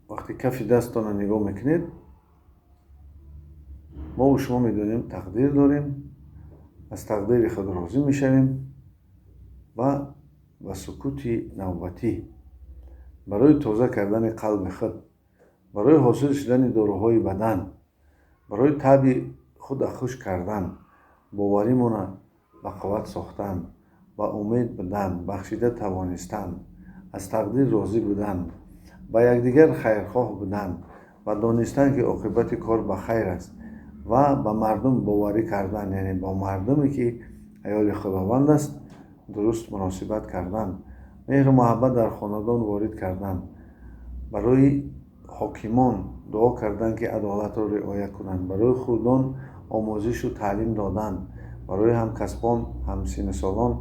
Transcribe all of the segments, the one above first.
Вақте кафи дасттонро нигоҳ мекунед, мову шумо медонем, тақдир дорем, аз тақдири худ розӣ мешавем ва ба сукути навбатӣ барои тоза кардани қалби худ, барои ҳосил шудани доруҳои бадан, барои таъби худа хуш кардан, боваримона ба қувват сохтан, ба умед будан, бахшида тавонистан, аз тақдир розӣ будан, ба якдигар хайрхоҳ будан ва донистан, ки оқибати кор ба хайр аст, ва ба мардум боварӣ кардан, яъне бо мардуме, ки аёли Худованд аст, дуруст муносибат кардан, меҳру муҳаббат дар хонадон ворид кардан, барои ҳокимон дуо кардан, ки адолатро риоя кунанд, барои хурдон омӯзишу таълим додан, барои ҳамкасбон, ҳамсиннусолон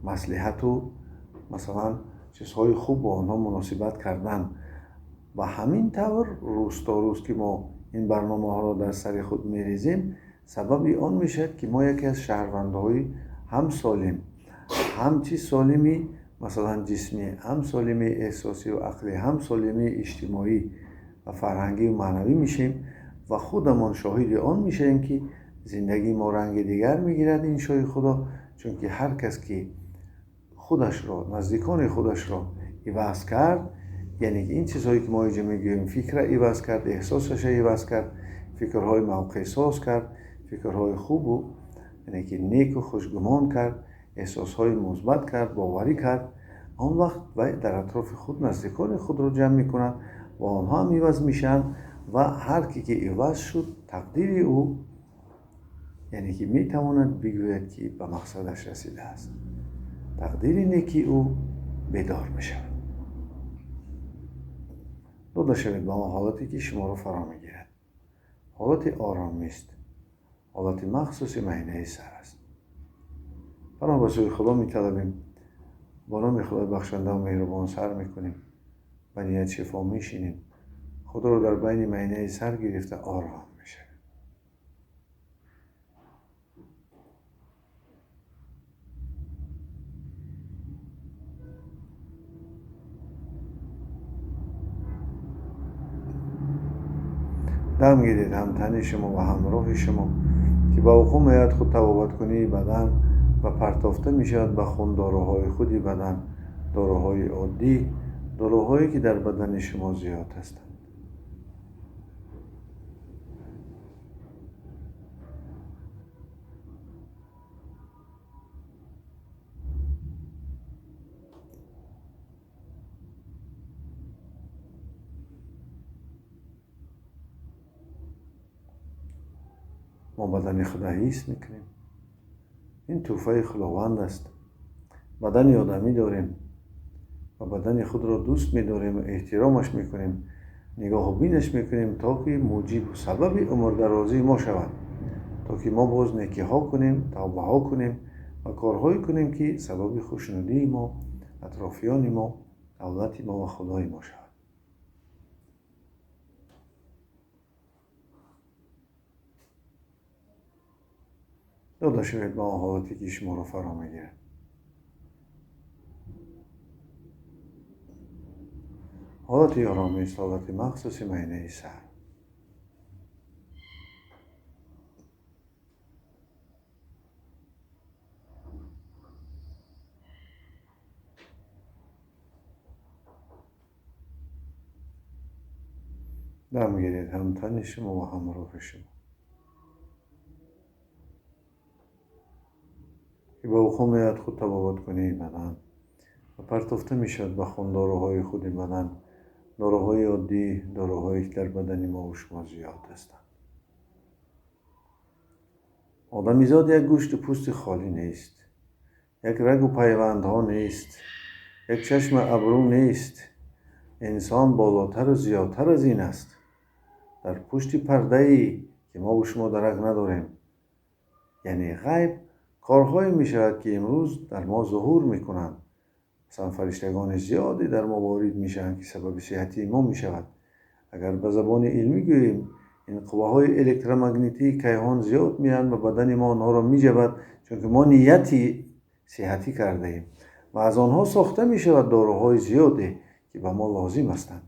маслиҳату масалан чизҳои хуб бо онҳо муносибат кардан. Ва ҳамин тавр рӯз то рӯз, ки мо ин барномаҳоро дар сари худ мерезем, сабаби он мешавад, ки мо яке аз шаҳрвандҳои ҳам солим, ҳам чи солими масалан ҷисмӣ, ҳам солими эҳсосию ақлӣ, ҳам солими иҷтимоӣ ва фарҳангию маънавӣ мешем ва худамон шоҳиди он мешавем, ки зиндагии мо ранги дигар мегирад, иншои Худо. Чунки ҳар кас ки худашро, наздикони худашро иваз кард, яъне ин чизҳое, ки мо инҷо мегӯем, фикра иваз кард, эҳсосаша иваз кард, фикрҳои мавқеъсоз кард, фикрҳои хубу яъне ки неку хушгумон кард, эҳсосҳои мусбат кард, боварӣ кард, он вақт вай дар атрофи худ наздикони худро ҷамъ мекунад ва онҳо ҳам иваз мешаванд. Ва ҳар ки ки иваз шуд, тақдири ӯ, яъне ки метавонад бигӯяд, ки ба мақсадаш расидааст, тақдири неки ӯ бедор мешавад. Дода шавед ба он ҳолате, ки шуморо фаро мегирад. Ҳолати оромист, ҳолати махсуси майнаи сар аст. Паноҳ ба сӯи Худо металабем, бо номи Худои бахшандаву меҳрубон сар мекунем, ба ният шифо мешинем, худро дар байни майнаи сар гирифта ором мешавем. Дам гиред ҳамтани шумо ва ҳамроҳи шумо, ки ба вуқӯъ меояд худ табобаткунии бадан ва партофта мешавад ба хун доруҳои худи бадан, доруҳои оддӣ, доруҳое, ки дар бадани шумо зиёд ҳастанд. Мо бадани худро ҳис мекунем. Ин тӯҳфаи Худованд аст. Бадани одамӣ дорем ва бадани худро дӯст медорем ва эҳтиромаш мекунем, нигоҳу бинаш мекунем, то ки муҷибу сабаби умрдарозии мо шавад, то ки мо боз некиҳо кунем, тавбаҳо кунем ва корҳое кунем, ки сабаби хушнудии мо, атрофиёни мо, давлати мо ва Худои мо шавад. Дода шавед ба он ҳолате, ки шуморо фаро мегирад. Ҳолати оромист, ҳолати махсуси майнаи сар. Дам гиред ҳамтани шумо ва ҳамроҳи шумо, ки ба вуқӯъ меояд худ табобаткунии бадан ва партофта мешавад ба хун доруҳои худи бадан, доруҳои оддӣ, доруҳое, ки дар бадани мову шумо зиёд ҳастанд. Одамизод як гӯшту пӯсти холӣ нест, як рагу пайвандҳо нест, як чашми абрӯ нест. Инсон болотару зиёдтар аз ин аст. Дар пушти пардае, ки мову шумо дарак надорем, яъне ғайб, корҳое мешавад, ки имрӯз дар мо зуҳур мекунанд. Масалан, фариштагони зиёде дар мо ворид мешаванд, ки сабаби сиҳатии мо мешавад. Агар ба забони илмӣ гӯем, ин қувваҳои электромагнитии кайҳон зиёд меоянд ва бадани мо онҳоро меҷабад, чунки мо нияти сиҳатӣ кардаем ва аз онҳо сохта мешавад доруҳои зиёде, ки ба мо лозим ҳастанд.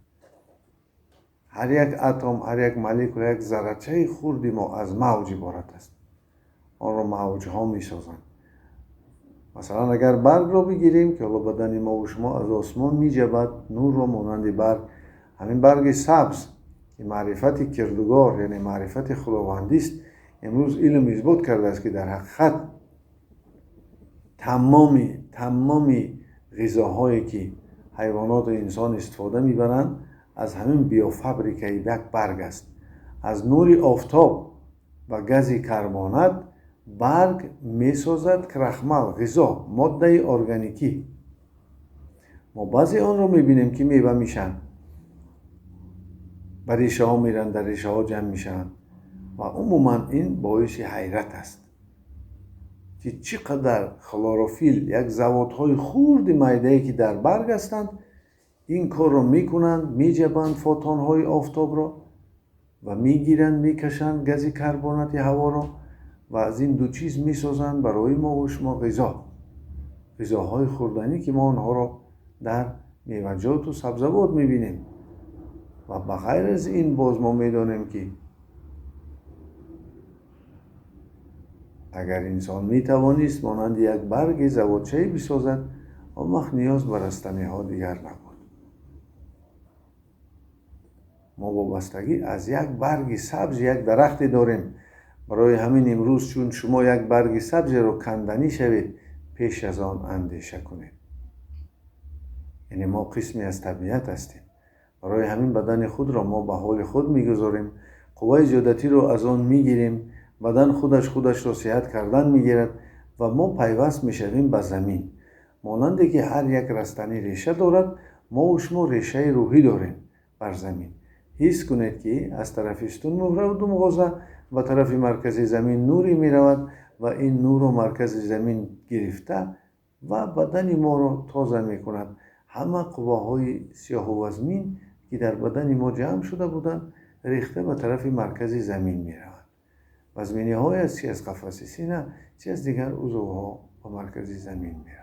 Ҳар як атом, ҳар як молекула, як заррачаи хурди мо аз мавҷ иборат аст. Онро мавҷҳо месозанд. Масалан, агар баргро бигирем, ки ҳоло бадани мо ва шумо аз осмон меҷабад нурро монанди барг, ҳамин барги сабз, ки маърифати кирдугор, яъне маърифати худовандист, имрӯз илм исбот кардааст, ки дар ҳақиқат тамоми ғизоҳое ки ҳайвоноту инсон истифода мебаранд, аз ҳамин биофабрикаи як барг аст. Аз нури офтоб ва гази карбонат барг месозад крахмал, ғизо, моддаи органикӣ. Мо баъзе онро мебинем, ки мева мешаванд, ба решаҳо меранд, дар решаҳо ҷамъ мешаванд ва умуман ин боиси ҳайрат аст, ки чӣ қадар хлорофил, як заводҳои хурди майдае, ки дар барг ҳастанд, ин корро мекунанд, меҷабанд фотонҳои офтобро ва мегиранд, мекашанд гази карбонати ҳаворо ва аз ин ду чиз месозанд барои мо ва шумо ғизо, ғизоҳои хӯрданӣ, ки мо онҳоро дар меваҷоту сабзавот мебинем. Ва ба ғайр аз ин боз мо медонем, ки агар инсон метавонист монанди як барги заводчае бисозад, он вақт ниёз ба растаниҳо дигар набуд. Мо вобастагӣ аз як барги сабз, як дарахте дорем. Барои ҳамин имрӯз чун шумо як барги сабзеро канданӣ шавед, пеш аз он андеша кунед. Яъне мо қисме аз табиат ҳастем. Барои ҳамин бадани худро мо ба ҳоли худ мегузорем, қувваи зиёдатиро аз он мегирем, бадан худаш худашро сиҳат кардан мегирад ва мо пайваст мешавем ба замин. Монанде ки ҳар як растанӣ реша дорад, мо ва шумо решаи рӯҳӣ дорем бар замин. Ҳис кунед, ки аз тарафи сутунмуҳра ва думғоза ба тарафи маркази замин нуре меравад ва ин нурро маркази замин гирифта ва бадани моро тоза мекунад. Ҳама қувваҳои сиёҳу вазмин, ки дар бадани мо ҷамъ шуда буданд, рехта ба тарафи маркази замин мераванд. Вазминиҳое аст, чи аз қафаси сина, чи аз дигар узвҳо ба маркази замин мераванд.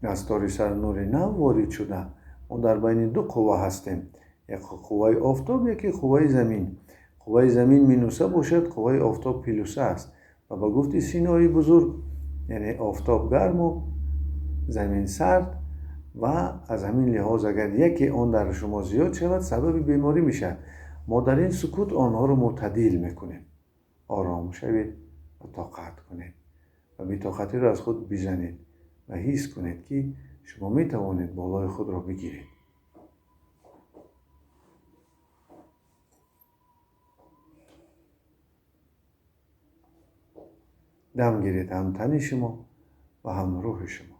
Аз тори сар нури нав ворид шуда, мо дар байни ду қувва ҳастем. Як қувваи офтоб, яке қувваи замин. Қувваи замин минуса бошад, қувваи офтоб плюса аст. Ва ба гуфти Синои бузург, яъне офтоб гарму замин сард, ва аз ҳамин лиҳоз агар яке он дар шумо зиёд шавад, сабаби беморӣ мешавад. Мо дар ин сукут онҳоро мӯътадил мекунем. Ором шавед ва тоқат кунед ва бетоқатиро аз худ бизанед ва ҳис кунед, ки шумо метавонед болои худро бигиред. Дам гиред ҳам тани шумо ва ҳам рӯҳи шумо,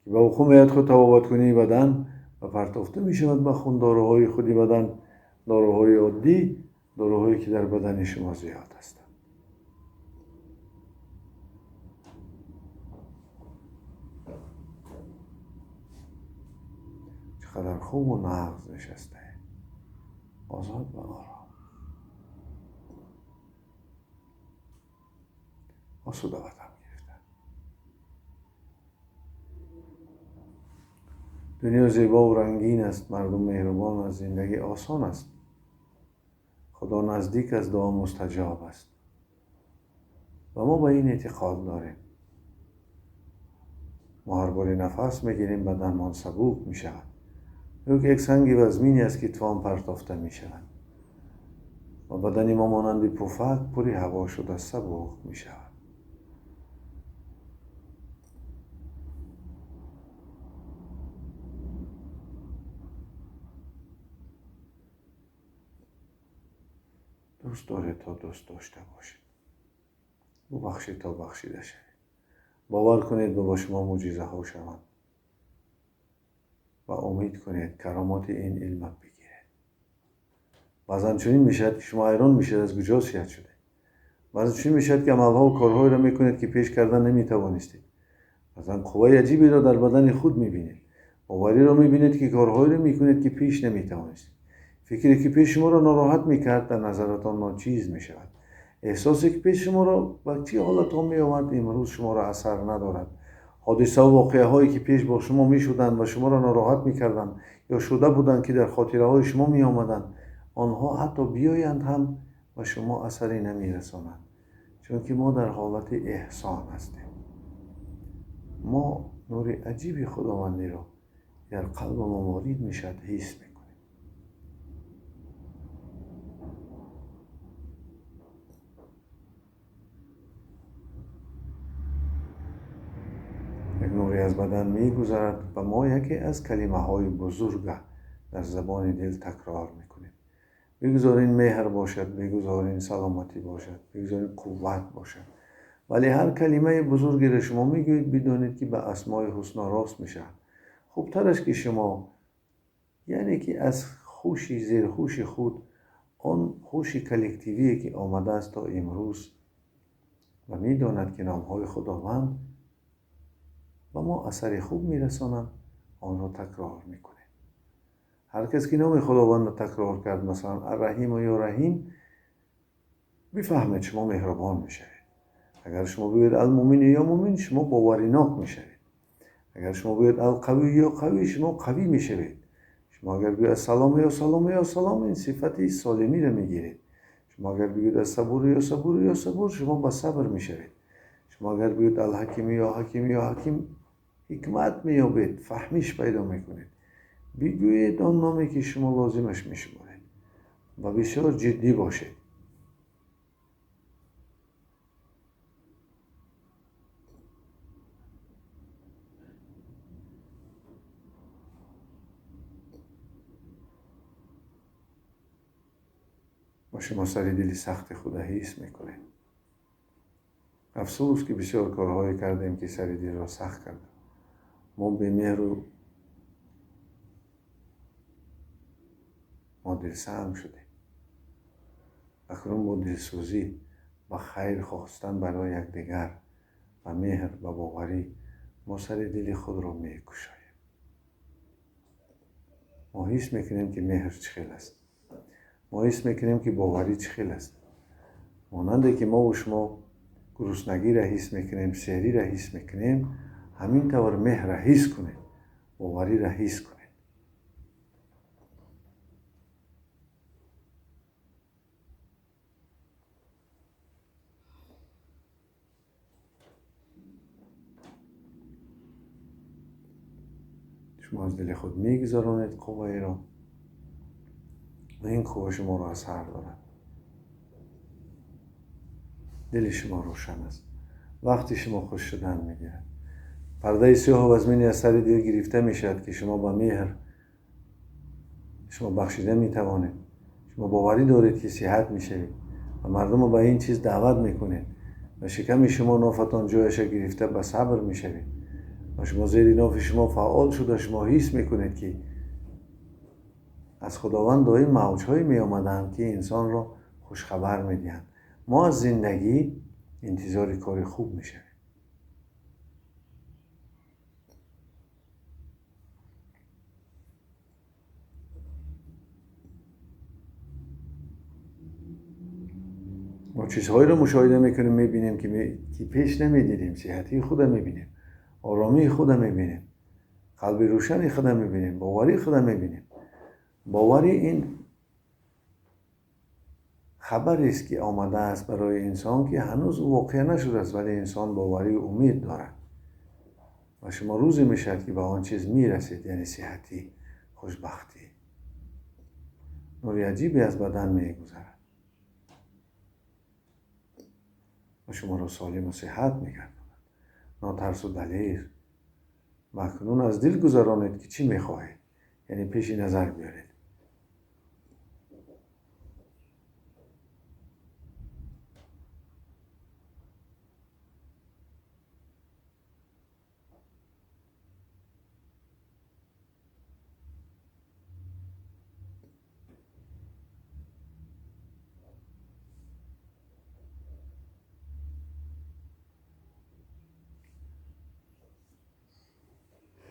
ки ба вуқӯъ меояд худ табобаткунии бадан ва партофта мешавад ба хун доруҳои худи бадан, доруҳои оддӣ, доруҳое ки дар бадани шумо зиёд ҳастанд. Чақадар хубу нағз нишастаед, озод ва ором, осуда ва дам гирифта. Дунё зебову рангин аст, мардум меҳрубон аст, зиндагӣ осон аст, Худо наздик аст, дуо мустаҷоб аст ва мо ба ин эътиқод дорем. Мо ҳар боре нафас мегирем, баданмон сабук мешавад. Ё ки як санги вазмине аст, ки то он партофта мешавад ва бадани мо монанди пуфак пури ҳаво шуда сабук мешавад. Дӯст доред то дӯст дошта бошед, бубахшед то бахшида шавед, бовар кунед ба шумо мӯъҷизаҳо шаванд ва умед кунед каромоти ин илмат бигиред. Баъзан чунин мешавад, ки шумо ҳайрон мешавед, аз куҷо сиҳат шудед. Баъзан чунин мешавад, ки амалҳову корҳоеро мекунед, ки пеш кардан наметавонистед. Баъзан қувваи аҷиберо дар бадани худ мебинед, бовариро мебинед, ки корҳоеро мекунед, ки пеш наметавонистед. Фикре ки пеш шуморо нороҳат мекард, дар назаратон ночиз мешавад. Эҳсосе ки пеш шуморо ба чӣ ҳолатҳо меовард, имрӯз шуморо асар надорад. Ҳодисаву воқеаҳое ки пеш бо шумо мешуданд ва шуморо нороҳат мекарданд ё шуда буданд ки дар хотираҳои шумо меомаданд, онҳо ҳатто биёянд ҳам ба шумо асаре намерасонанд, чунки мо дар ҳолати эҳсон ҳастем. Мо нури аҷиби худовандиро дар қалби мо ворид мешавад ҳис мекунем. Як нуре аз бадан мегузарад ва мо яке аз калимаҳои бузурга дар забони дил такрор мекунем. Бигузор ин меҳр бошад, бигузор ин саломатӣ бошад, бигузор ин қувват бошад. Вале ҳар калимаи бузургеро шумо мегӯед, бидонед ки ба асмои ҳусно рост мешавад. Хубтар аст ки шумо, яъне ки аз хуши зерхуши худ, он хуши коллективие ки омадааст то имрӯз ва медонад ки номҳои Худованд ба мо асари хуб мерасонанд, онро такрор мекунед. Ҳар кас ки номи Худовандро такрор кард, масалан Арраҳим ё Раҳим, бифаҳмед шумо меҳрубон мешавед. Агар шумо бигӯед Алмумин ё Мумин, шумо боваринок мешавед. Агар шумо бигӯед Алқавӣ ё Қавӣ, шумо қавӣ мешавед. Шумо агар бигӯед Ассалом ё Салом ё Салом, ин сифати солимиро мегиред. Шумо агар бигӯед Ассабур ё Сабур ё Сабур, шумо ба сабр мешавед. Шумо агар бигӯед Алҳаким ё Ҳаким ё Ҳаким, ҳикмат меёбед, фаҳмиш пайдо мекунед. Бигӯед он номе ки шумо лозимаш мешуморед ва бисёр ҷиддӣ бошед. Ва шумо сари дили сахти худа ҳис мекунед. Афсӯс ки бисёр корҳое кардем ки сари дилро сахт кардем. Мо бемеҳру мо дилсанг шудем. Акнун бо дилсӯзӣ, ба хайр хостан барои якдигар, ба меҳр, ба боварӣ мо сари дили худро мекушоем. Мо ҳис мекунем ки меҳр чӣ хел аст. Мо ҳис мекунем ки боварӣ чӣ хел аст. Монанде ки мову шумо гуруснагиро ҳис мекунем, сериро ҳис мекунем, ҳамин тавр меҳрро ҳис кунем, бовариро ҳис кунем. Шумо аз дили худ мегузаронед қувваеро ва ин қувва шуморо асар дорад. Дили шумо рӯшан аст. Вақти шумо хуш шудан мегирад. Пардаи сиёҳу вазмини аз сари дил гирифта мешавад ки шумо ба меҳр, шумо бахшида метавонед. Шумо боварӣ доред ки сиҳат мешавед ва мардумро ба ин чиз даъват мекунед ва шиками шумо нофатон ҷояша гирифта ба сабр мешавед ва шумо зери нофи шумо фаъол шуда шумо ҳис мекунед ки аз Худованд доим мавҷҳое меомаданд ки инсонро хушхабар медиҳанд. Мо аз зиндагӣ интизори кори хуб мешавем. Мо чизҳоеро мушоҳида мекунем, мебинем ки пеш намедидем. Сиҳатии худа мебинем, оромии худа мебинем, қалби рӯшани худа мебинем, боварии худа мебинем. Боварӣ ин хабарест ки омадааст барои инсон ки ҳанӯз воқеа нашудааст, вале инсон боварию умед дорад ва шумо рӯзе мешавад ки ба он чиз мерасед, яъне сиҳатӣ, хушбахтӣ. Нури аҷибе аз бадан мегузарад ва шуморо солиму сиҳат мегардонад, нотарсу далер. Ва акнун аз дил гузаронед ки чӣ мехоҳед, яъне пеши назар биёред.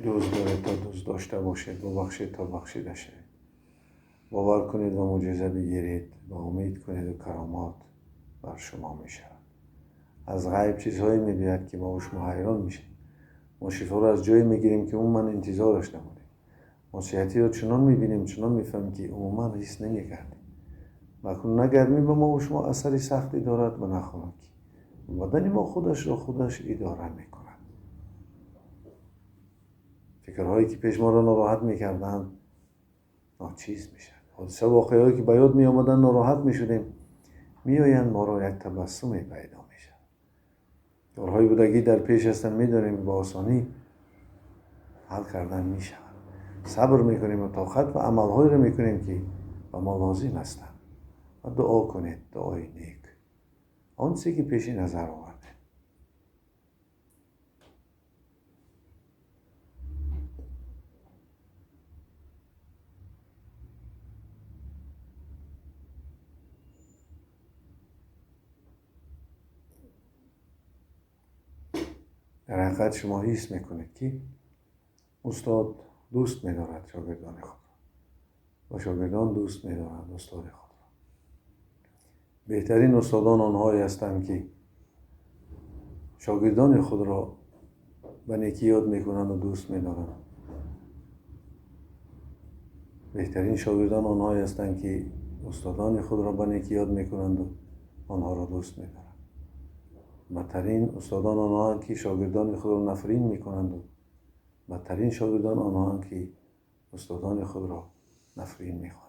Дӯст доред то дӯст дошта бошед, бубахшед то бахшида шавед. Бовар кунед ва мӯъҷиза бигиред ва умед кунеду каромот. бар шумо мешавад. Аз ғайб чизҳое мебиёяд, ки мо шумо ҳайрон мешавем. Мо шифоро аз ҷое мегирем, ки умуман интизораш набудем. Мо сиҳатиро чунон мебинем, чунон мефаҳмем, ки умуман ҳис намекардем. Ва акнун на гармӣ ба мо шумо асари сахте дорад ва на хунукӣ. Бадани мо худашро худаш идора мекунад. Фикрҳое, ки пеш моро нороҳат мекарданд, ночиз мешаванд. Ҳодиса воқеаҳое, ки ба ёд меомаданд, нороҳат мешудем, меоянд, моро як табассуме пайдо мешавад. Корҳои будагӣ дар пеш ҳастанд, медонем, ба осонӣ ҳал кардан мешавад. Сабр мекунем ва тоқат ва амалҳоеро мекунем, ки ба мо лозим ҳастанд. Ва дуо кунед, дуои нек. Он чизе, ки пеши назар овардем. Дар ҳақиқат шумо ҳис мекунед, ки устод дӯст медорад шогирдони худро ва шогирдон дӯст медоранд устоди худро. Беҳтарин устодон онҳое ҳастанд, ки шогирдони худро ба некӣ ёд мекунанд ва дӯст медоранд. Беҳтарин шогирдон онҳое ҳастанд, ки устодони худро ба некӣ ёд мекунанд ва онҳоро дӯст медоранд. Бадтарин устодон онҳоанд, ки шогирдони худро нафрин мекунанд ва бадтарин шогирдон онҳоанд, ки устодони худро нафрин мехонанд.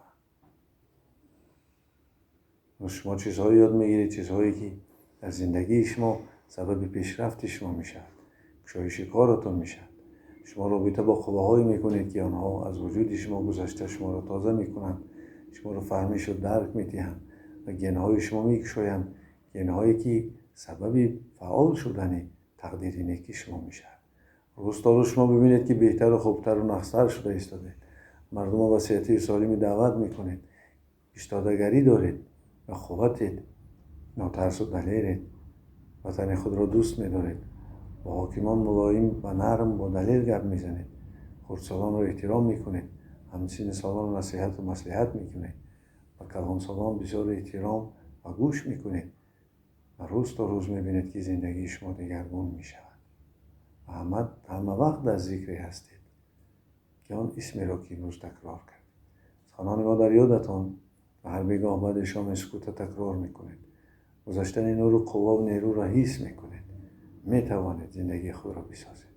Шумо чизҳое ёд мегиред, чизҳое, ки дар зиндагии шумо сабаби пешрафти шумо мешавад, кушоиши коратон мешавад. Шумо робита бо қувваҳое мекунед, ки онҳо аз вуҷуди шумо гузашта шуморо тоза мекунанд, шуморо фаҳмишу дарк медиҳанд ва генҳои шумо мекушоянд, генҳое, ки сабаби фаъол шудани тақдири неки шумо мешавад. Рӯз то рӯз шумо бибинед, ки беҳтару хубтару нақстар шуда истодед. Мардумро ба сиҳатии солими даъват мекунед, истодагарӣ доред ва қувватед, нотарсу далеред, ватани худро дӯст медоред, бо ҳокимон мулоим ва нарм бо далел гап мезанед, хурдсолонро эҳтиром мекунед, ҳамсинни солонро насиҳату маслиҳат мекунед, ба калонсолон бисёр эҳтиром ва гӯш мекунед ва рӯз то рӯз мебинед, ки зиндагии шумо дигаргун мешавад. Ва ҳама вақт дар зикре ҳастед, ки он исмеро, ки имрӯз такрор кардед. Суханони мо дар ёдатон ва ҳар бегоҳ баъди шоми сукута такрор мекунед. Гузаштани нуру қувва ва нерӯро ҳис мекунед. Метавонед зиндагии худро бисозед.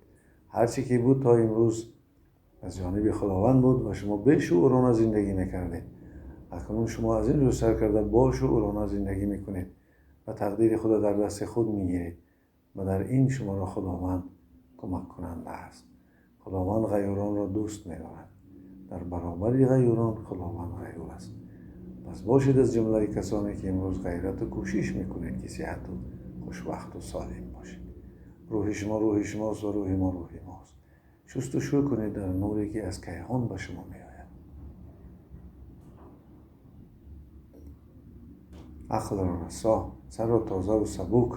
Ҳар чӣ ки буд то имрӯз аз ҷониби Худованд буд ва шумо бешуурона зиндагӣ мекардед. Акнун шумо аз ин рӯз сар карда бошуурона зиндагӣ мекунед ва тақдири худро дар дасти худ мегиред ва дар ин шуморо Худованд кӯмаккунанда аст. Худованд ғайюронро дӯст медорад. Дар баробари ғайюрон Худованд ғайюр аст. Пас бошед аз ҷумлаи касоне, ки имрӯз ғайрату кӯшиш мекунед, ки сиҳату хушвақту солим бошед. Рӯҳи шумо рӯҳи шумост ва рӯҳи мо рӯҳи мост. Шустушӯ кунед дар нуре, ки аз кайҳон ба шумо меояд. Ақлро расо, сарро тозаву сабук,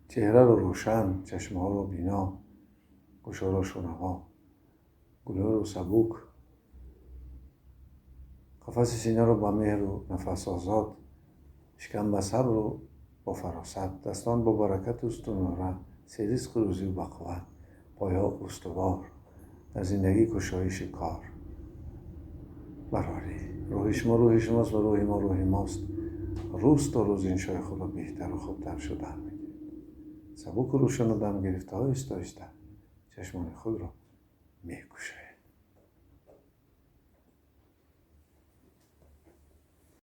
чеҳраро рӯшан, чашмҳоро бино, гӯшҳоро шунаво, гулӯро сабук, қафаси синаро ба меҳру нафас озод, шикам ба сабру бо фаросат, дастон бо баракату устунора, серизқу рӯзию бақувват, пойҳо устувор, дар зиндагӣ кушоиши кор барорӣ. Рӯҳи шумо рӯҳи шумост ва рӯҳи мо рӯҳи мост. Рӯз то рӯз иншои худро беҳтару хубтар шудан мегиред. Сабуку рӯшану дам гирифта оҳиста оҳиста чашмони худро мекушоед.